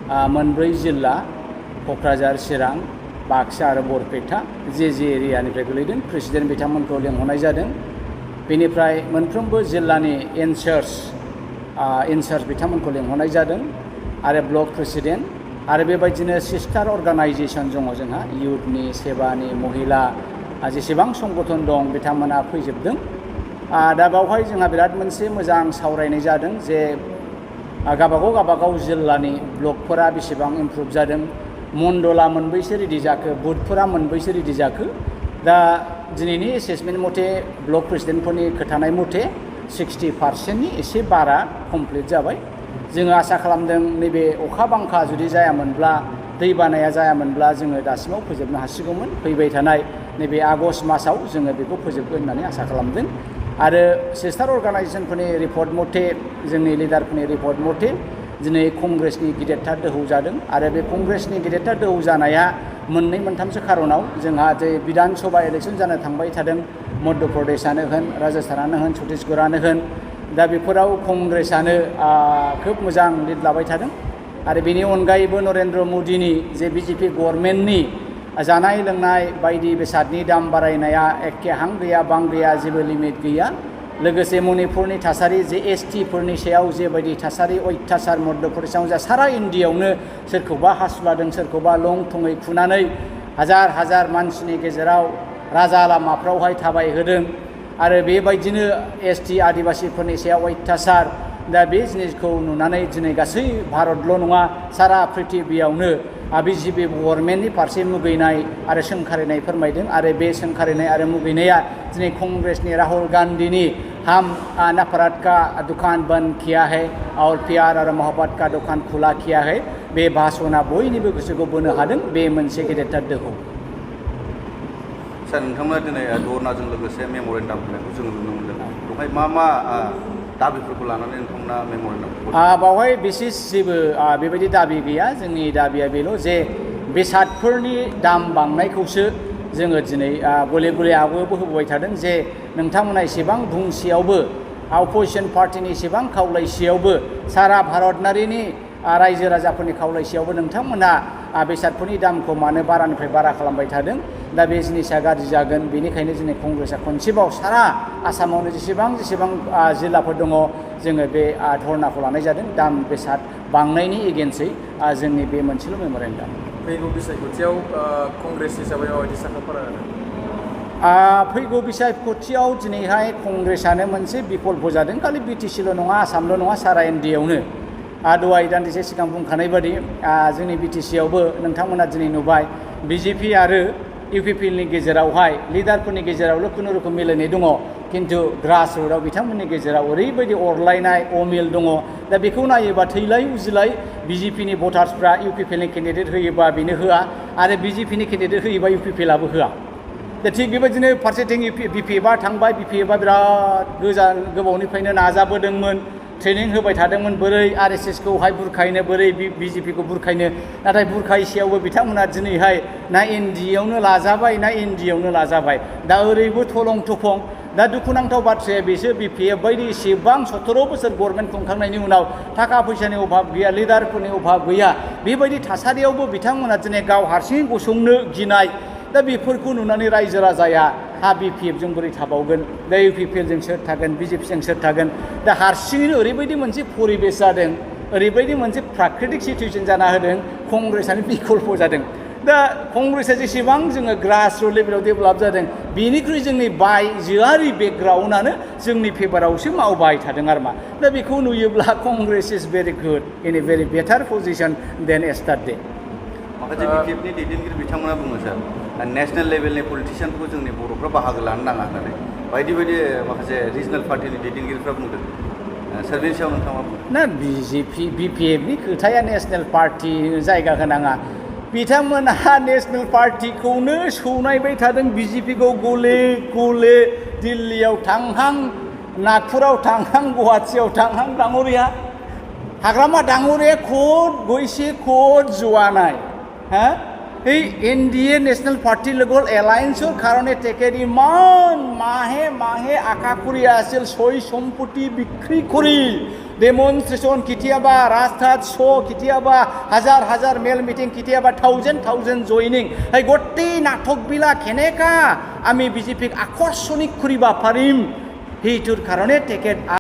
मोनब्रै जिल्ला क'क्राझार चिरां बाक्सा आरो बरपेटा जे एरियानिफ्राय गोलैदों प्रेसिडेन्ट बिथांमोनखौ लेंहरनाय जादों बेनिफ्राय मोनफ्रोमबो जिल्लानि इनचार्ज बिथांमोनखौ लेंहरनाय जादों आरो ब्लक प्रेसिडेन्ट आरो बेबायदिनो सिस्टार अर्गानाइजेसन दङ जोंहा इयुथनि सेबानि महिला जेसेबां संगठन दं बिथांमोना फैजोबदों दा बावहाय जोंहा बिराद मोनसे मोजां सावरायनाय जादों जे गाबागाव जिल्लानि ब्लकफोरा बेसेबां इमप्रुभ जादों मण्डला मोनबैसो रेडि जाखो बुथफोरा मोनबैसो रेडि जाखो दा दिनैनि एसेसमेन्ट मथे ब्लक प्रेसिडेन्टफोरनि खोथानाय मथे 60%नि एसे बारा कमप्लिट जाबाय जोङो आसा खालामदों नैबे अखा बांखा जुदि जायामोनब्ला दै बानाया जायामोनब्ला जोङो दासिमाव फोजोबनो हासिगौमोन फैबाय थानाय नैबे आगष्ट मासाव जोङो बेखौ फोजोबगोन होननानै आसा खालामदों आरो सिस्टार अर्गानाइजेसनफोरनि रिपर्ट मथे जोंनि लिडारफोरनि रिपर्ट मथे दिनै कंग्रेसनि गिदिरथार दोहौ जादों आरो बे कंग्रेसनि गिदिरथार दोहौ जानाया मोननै मोनथामसो खारनाव जोंहा जे बिधान सभा इलेक्सन जानो थांबाय थादों मध्य प्रदेशआनो होन राजस्थानानो होन छत्तीसगढ़आनो होन दा बेफोराव कंग्रेसआनो खोब मोजां लिड लाबाय थादों आरो बेनि अनगायैबो नरेन्द्र मदिनि जे बिजेपि गभर्नमेन्टनि जानाय लोंनाय बायदि बेसादनि दाम बारायनाया एखे हां गैया बां गैया जेबो लिमिट गैया लोगोसे मणिपुरनि थासारि जे एसटिफोरनि सायाव जेबायदि थासारि अयथासार मध्य प्रदेशआव जा सारा इन्डियायावनो सोरखौबा हासुलादों सोरखौबा लं थङै खुनानै हाजार मानसिनि गेजेराव राजा लामाफ्रावहाय थाबायहोदों आरो बेबायदिनो एसटि आदिबासिफोरनि सायाव अयथासार दा बे जिनिसखौ नुनानै दिनै गासै भारतल' नङा सारा पृथिबियावनो बिजेपि गभर्नमेन्टनि फारसे मुगैनाय आरो सोंखारिनाय फोरमायदों आरो बे सोंखारिनाय आरो मुगैनाया दिनै कंग्रेसनि राहुल गान्धीनि हम नफरत का दुकान बंद किया है और प्यार और मोहब्बत का दुकान खुला किया है बे भाषणा बयनिबो गोसोखौ बोनो हादों बे मोनसे गेदेरथार दोहौ सार नोंथांमोना दिनै धरनाजों लोगोसे मेम'रेन्डाम होनायखौ जों नुनो मोनदों बेवहाय मा दाबिफोरखौ लानानै नोंथांमोना मेम'रेन्डाम बावहाय बिसेस जेबो बेबायदि दाबि गैया जोंनि दाबिया बेल' जे बेसादफोरनि दाम बांनायखौसो जोङो दिनै गले गले आवबो होबोबाय थादों जे नोंथांमोना एसेबां बुंसेयावबो अपोजिसन पार्टिनि एसेबां खावलायसेयावबो सारा भारतनारिनि रायजो राजाफोरनि खावलायसेयावबो नोंथांमोना बेसादफोरनि दामखौ मानो बारानिफ्राय बारा खालामबाय थादों दा बे जिनिसा गाज्रि जागोन बेनिखायनो दिनै कंग्रेसआ खनसेबाव सारा आसामावनो जेसेबां जिल्लाफोर दङ जोङो बे धरनाखौ लानाय जादों दाम बेसाद बांनायनि एगेन्स्टै जोंनि बे मोनसेल' मेम'रेन्डाम फैगौ बिसायख'थियाव कंग्रेस हिसाबै माबायदि साखाफारा फैगौ बिसायख'थियाव दिनैहाय कंग्रेसआनो मोनसे बिकल्प जादों खालि बिटिसिल' नङा आसामल' नङा सारा इन्डियायावनो दहाय दान्दिसे सिगां बुंखानाय बादि जोंनि बिटिसिआवबो नोंथांमोना दिनै नुबाय बिजेपि आरो इउपिपिएलनि गेजेरावहाय लिडारफोरनि गेजेरावल' खुनुरुखुम मिलायनाय दङ किन्तु ग्रास रुटआव बिथांमोननि गेजेराव ओरैबायदि अरलायनाय अमिल दङ दा बेखौ नायोबा थैलाय उजिलाय बिजेपिनि भटार्सफ्रा इउपिपिएलनि केन्डिडेट होयोबा बेनो होआ आरो बिजेपिनि केन्डिडेट होयोबा इउपिपिएलआबो होआ दा थिग बेबायदिनो फारसेथिं बिपिएफआ थांबाय बिपिएफआ बिराद गोबावनिफ्रायनो नाजाबोदोंमोन ट्रेनिं होबाय थादोंमोन बोरै आरएसएसखौहाय बुरखायनो बोरै बिजेपिखौ बुरखायनो नाथाय बुरखायसेयावबो बिथांमोना दिनैहाय ना एनडिएआवनो लाजाबाय दा ओरैबो थलं थफं दा दुखुनांथाव बाथ्राया बेसो बिपिएफ बायदि एसेबां 17 बोसोर गभर्नमेन्ट खुंखांनायनि उनाव थाखा फैसानि अभाब गैया लिडारफोरनि अभाब गैया बेबायदि थासारियावबो बिथांमोना दिनै गाव हारसिङै गसंनो गिनाय दा बेफोरखौ नुनानै रायजो राजाया बिपिएफजों बोरै थाबावगोन दा इउपिपिएलजों सोर थागोन बिजेपिजों सोर थागोन दा हारसिङैनो ओरैबायदि मोनसे परिबेस जादों ओरैबायदि मोनसे प्राकृतिक सिचुवेसन जाना होदों कंग्रेसआनो बिकल्प जादों दा कंग्रेसआ जेसेबां जोङो ग्रास रुट लेभेलाव डेभेलप जादों बेनिख्रुइ जोंनि बायजोआरि बेकग्राउन्डआनो जोंनि फेभारावसो मावबाय थादों आरो मा दा बेखौ नुयोब्ला Congress is very good in a very better position than yesterday माखासे बिजेपिनि दैदेनगिरि बिथांमोना बुङो सार नेशनेल लेभेलनि पलिटिशियानफोरखौ जोंनि बर'फ्रा बाहागो लानो नाङा होननानै बायदि माखासे रिजनेल पार्टिनि दैदेनगिरिफ्रा बुंदों सार बेनि सायाव नोंथाङा ना बिपिएफनि खोथाया नेशनेल पार्टि जायगा होनाङा बिथांमोनहा नेशनेल पार्टिखौनो सौनायबाय थादों बिजेपिखौ गले गले दिल्लीयाव थांहां नागपुराव थांहां गुवाहाटियाव थांहां डाङरिया हाग्रामा डाङरिया खद गयसे खद जवानाय এই NDA ন্যাশনাল পার্টিৰ লগত এলায়েন্সৰ কাৰণে তেখেত ইমান মাহে মাহে আশা কৰি আছিল সৈ সম্পত্তি বিক্ৰী কৰি ডেমনষ্ট্ৰেশ্যন কেতিয়াবা ৰাস্তাত শ্ব' কেতিয়াবা হাজাৰ হাজাৰ মেল মিটিং কেতিয়াবা থাউজেণ্ড জইনিং এই গোটেই নাটকবিলাক কেনেকা আমি বিজেপিক আকৰ্ষণিক কৰিব পাৰিম সেইটোৰ কাৰণে তেখেত